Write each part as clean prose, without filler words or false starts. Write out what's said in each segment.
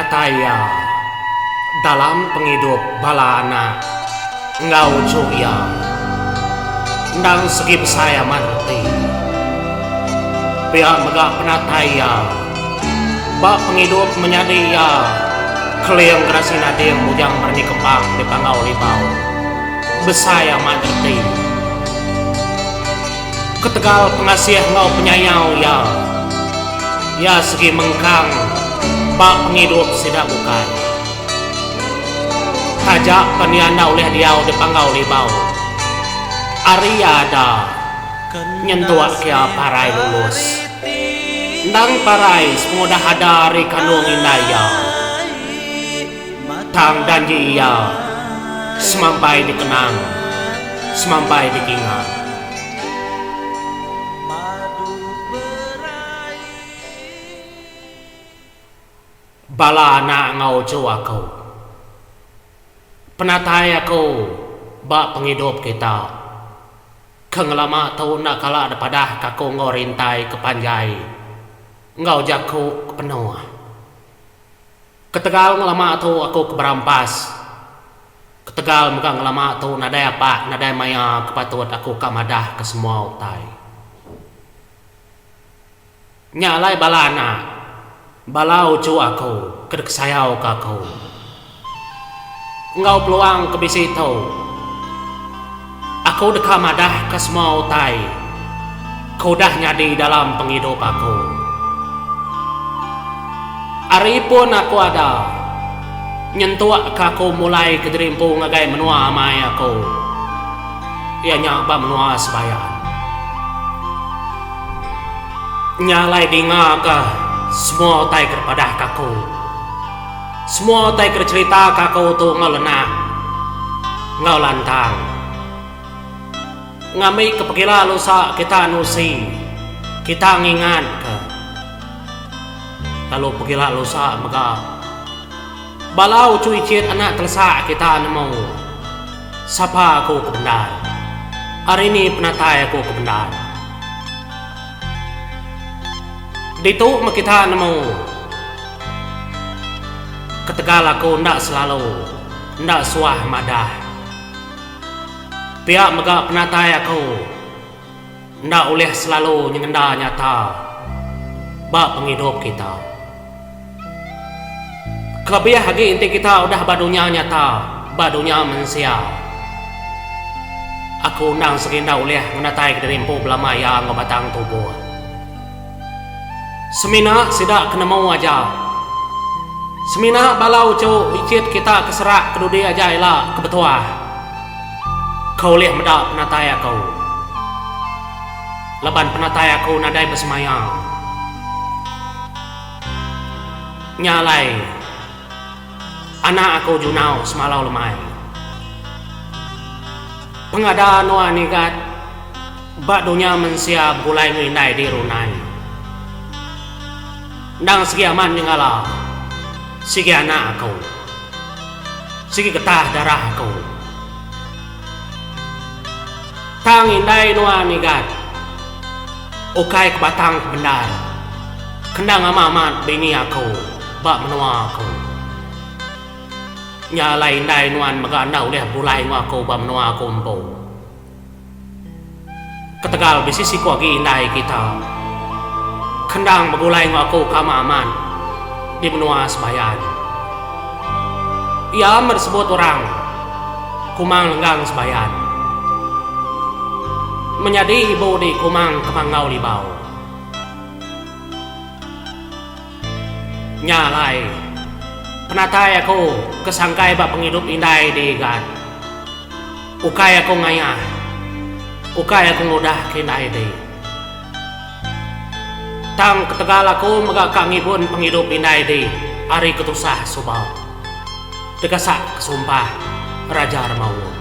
Penatai iya dalam pengidup bala anak enggau uchu iya endang segi besai amat reti. Pia mega penatai iya ba pengidup menyadi iya Keling Gerasi Nading Bujang Berani Kembang di Panggau Libau besai amat reti. Ketegal pengasih enggau penyayau iya, iya segi mengkang ba pengidup sida bukai. Taja pen iya enda ulih diau di Panggau Libau, ari iya ada nyentuk ke iya parai lulus. Endang parai sepengudah ada ari kandung indai iya. Tang danji iya semampai dikenang, semampai dikingat. Bala anak enggau uchu aku. Penatai aku ba pengidup kita ke ngelama tu enda kala dipadah ka aku enggau rintai ke panjai enggau jaku ke penuh. Ketegal ngelama tu aku ke berampas. Ketegal mega ngelama tu nadai apak nadai maya ke patut aku ka madah ke semua utai. Nya alai bala anak, bala uchu aku ke dikesayau ke aku. Enggau peluang ke bisi tu, aku deka madahka semua utai ke udah nyadi dalam pengidup aku. Ari pun aku ada, nyentukka aku mulai kediri empu ngagai menua amai aku, iya nya ba menua Sebayan. Nya alai dingaka semua utai ke dipadahka aku. Semua utai ke dicheritaka aku tu enggau lenak enggau lantang. Ngambika pegila lusa kita nusi, kita ngingatka. Lalu pegila lusa mega bala uchu ichit anak telesak kita nemu sapa aku ke bendar. Ari ni penatai aku ke bendar. Ditu meh kita nemu. Ketegal aku enda selalu enda suah madah. Pia mega penatai aku enda ulih selalu nyengenda nyata ba pengidup kita. Kelebih agi enti kita udah ba dunya nyata, ba dunya mensia. Aku endang segi enda ulih ngenataika diri empu belama iya enggau batang tubuh. Semina sida ke nemu aja. Semina bala uchu ichit kita ke serak ke dudi aja ila ke betuah ke ulih meda penatai aku. Laban penatai aku nadai besemaya. Nya alai anak aku Junau semalau lemai. Pengada nuan igat ba dunya mensia begulai enggau indai di Runai. Endang sigi amat nyengala sigi anak aku. Sigi getah darah aku. Tang indai nuan igat ukai ke batang ke bendar kendang amat amat bini aku ba menua aku. Nya alai indai nuan mega enda ulih begulai enggau aku ba menua aku empu. Ketegal bisi siku agi indai kita ke endang begulai enggau aku ke amat-amat di menua Sebayan. Iya meh disebut orang Kumang Lenggang Sebayan. Menyadi ibu di Kumang Kemanggau Libau. Nya alai, penatai aku ke sangkai ba pengidup indai di Igan. Ukai aku ngayah, ukai aku ngudah ke indai di. Tang ketegal aku mega ka ngibun pengidup indai di ari ketusah suba. Degasak ke sumpah Raja Remaung.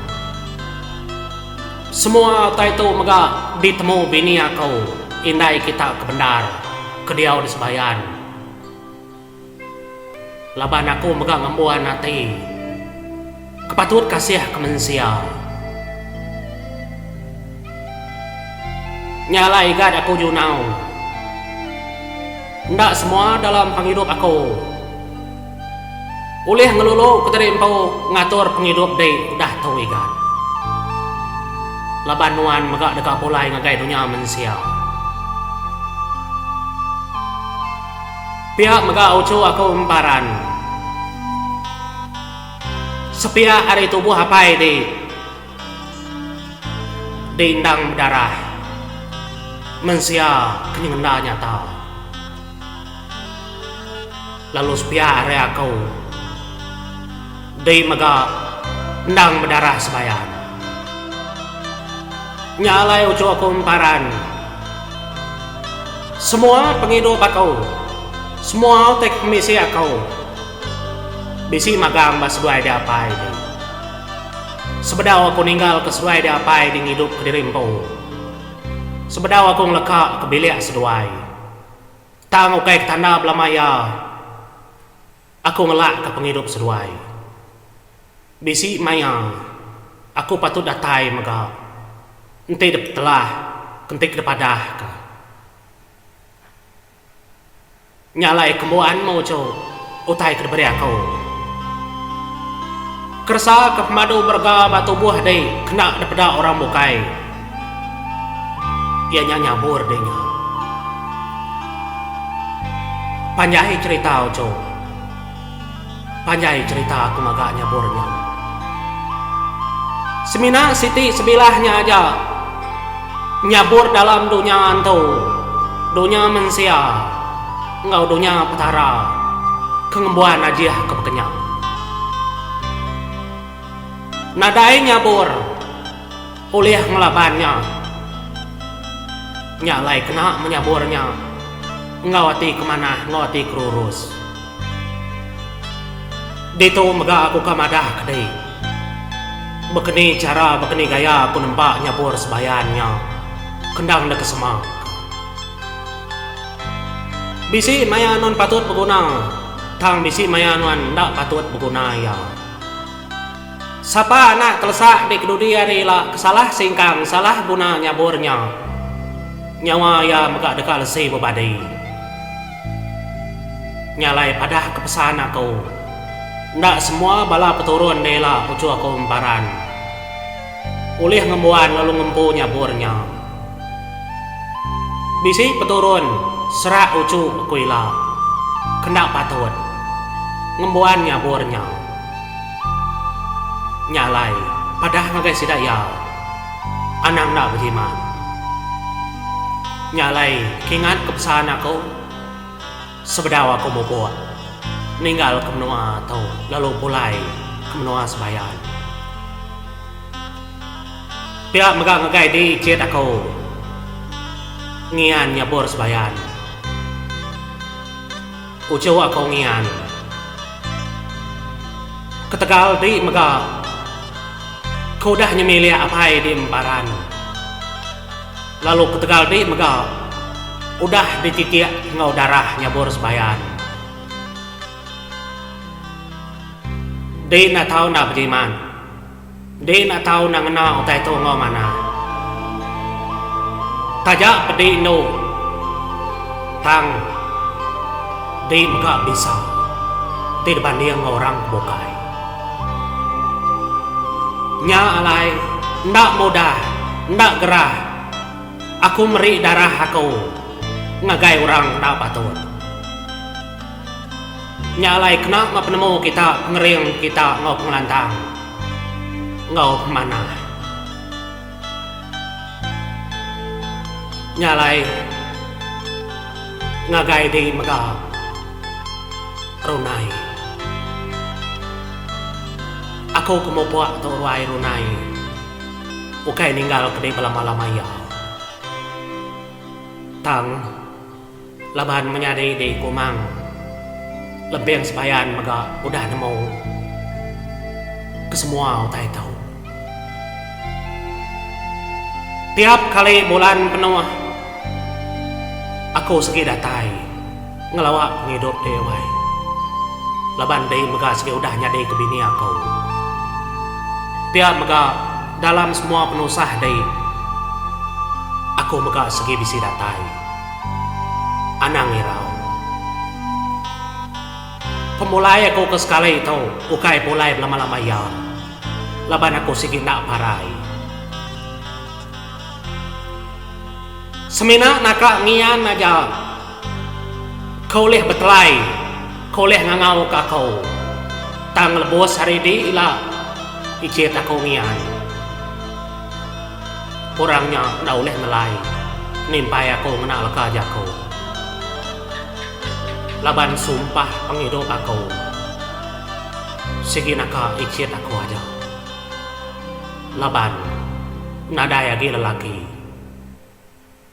Semua utai tu mega ditemu bini aku, indai kita ke bendar. Ke diau di Sebayan. Laban aku mega ngembuan ati ke patut kasih ke mensia. Nya alai igat aku junau. Enda semua dalam pengidup aku. Ulih ngelulu ke diri empu ngatur pengidup dei udah tu igat. Laban nuan mega deka pulai ngagai dunya mensia. Pia mega uchu aku emparan. Sepiak ari tubuh apai di di endang bedarah mensia ke nyengenda nyata. Lalu sepiak ari aku di mega endang bedarah sebayan. Nya alai uchu aku emparan semua pengidup aku, semua utai ke pemisi aku bisi magang ba seduai di apai di. Sebedau aku ninggalka seduai di apai di ngidupka diri empu. Sebedau aku ngeleka ke bilik seduai. Tang ukai ke tanda belama iya aku ngelakka pengidup seduai. Bisi maya aku patut datai mega enti ditelah enti ke dipadahka. Nya alai kembuan mu uchu utai ke diberi aku. Keresa ke pemadu berega ba tubuh dei kena dipeda orang bukai. Iya nya nyabur dei nya. Panjai cherita uchu. Panjai cherita aku ngaga nyabur nya. Semina siti sebilah nya aja nyabur dalam dunya antu, dunya mensia enggau dunya Petara ke ngembuan ajih ke baka nya. Nadai nyabur ulih ngelaban nya. Nya alai kena menyabur nya enggau ati ke manah enggau ati ke rurus. Ditu mega aku ka madah ke dei. Bekeni chara bekeni gaya aku nempa nyabur sebayan nya kendang deka sema. Bisi maya nuan patut beguna tang bisi maya nuan enda patut beguna iya. Sapa anak telesak di kedudi hari ila ke salah singkang salah guna nyabur nya nyawa iya mega deka lesi bebadi. Nya alai padah ke pesan aku. Enda semua bala peturun deh ila uchu aku emparan. Ulih ngembuan lalu ngempu nyabur nya. Bisi peturun serak uchu aku ila ke enda patut ngembuan nyabur nya. Nya alai padah ngagai sida iya anang enda bejimat. Nya alai kingat ke pesan aku. Sebedau aku mupuk ninggal ke menua tu lalu pulai ke menua Sebayan. Pia mega ngagai di ichit aku ngian nyabur Sebayan. Uchu aku ngian. Ketegal di mega ke udah nyemilik apai di Emparan. Lalu ketegal di mega udah dititik enggau darah nyabur sebayan. Di enda tau enda bejimat. Di enda tau enda ngena utai tu enggau manah. Taja pedi endu tang di mega bisa ti dibanding enggau orang ke bukai. Nya alai enda mudah enda gerah aku meri darah aku ngagai orang enda patut. Nya alai kena meh penemu kita pengering kita enggau pengelantang enggau pemanah. Nya alai ngagai di mega Runai. Aku ke mupuk tu ruai Runai ukai ninggal ke di belama-lama iya. Tang laban menyadi di Kumang Lemping Sebayan mega udah nemu kesemua utai tu. Tiap kali bulan penuh aku segi datai ngelawa pengidup dei wai laban dei mega segi udah nyadi ke bini aku. Pia mega dalam semua penusah dei aku mega segi bisi datai. Anang irau. Pemulai aku ke sekali tu ukai pulai belama-lama iya laban aku sigi enda parai. Semina naka ngian aja ke ulih betelai ke ulih ngangau ke aku tang lebuh sehari di ila icit aku ngian. Orang nya enda ulih ngelai nimpai aku ngena leka jaku laban sumpah pengidup aku sigi naka icit aku aja. Laban nadai agi lelaki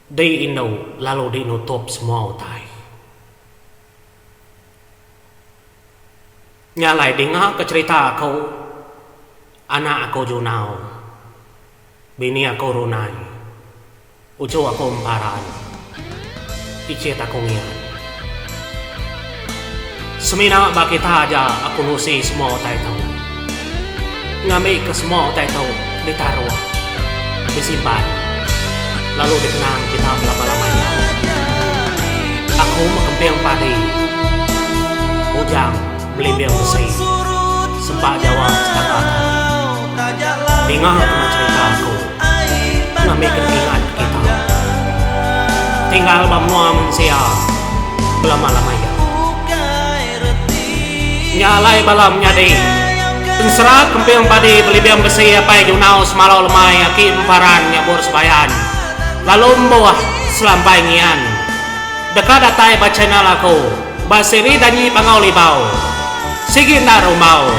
di indu lalu di nutup semua utai. Nya alai dinga ke cherita aku anak aku Junau, bini aku Runai, uchu aku Emparan, ichit aku Ngian. Semina ba kita aja aku nusi semua utai tu. Ngambika semua utai tu ditaruh, disimpan lalu dikenang kita belama-lama iya. Aku mekemping padi, bujang belimbing besi, sempa jawa setangga tali. Dinga kena cherita aku ngambika dikingatka kita. Tinggal ba menua mensia belama-lama iya. Nya alai bala menyadi, ensera kemping padi belibing besi apai Junau semalau lemai aki Emparan nyabur sebayan lalu embuh selampai ngian. Deka datai ba channel aku ba siri Danyi Pangau Libau. Sigi enda rumbau.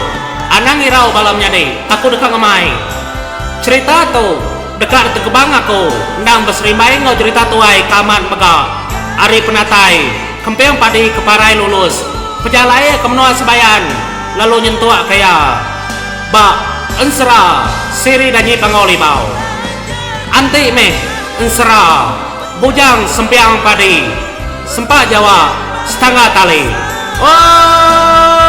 Anang irau bala menyadi, aku deka ngemai cherita tu. Deka ditekebang aku endang beserimbai enggau jerita tuai ke amat mega ari penatai Kemping Padi ke parai lulus pejalai iya ke menua Sebayan lalu nyentuk ke iya ba Ensera Siri Danyi Panggau Libau. Anti meh Ensera Bujang Sempiang Padi Sempa Jawa Setangga Tali. Oohhaa.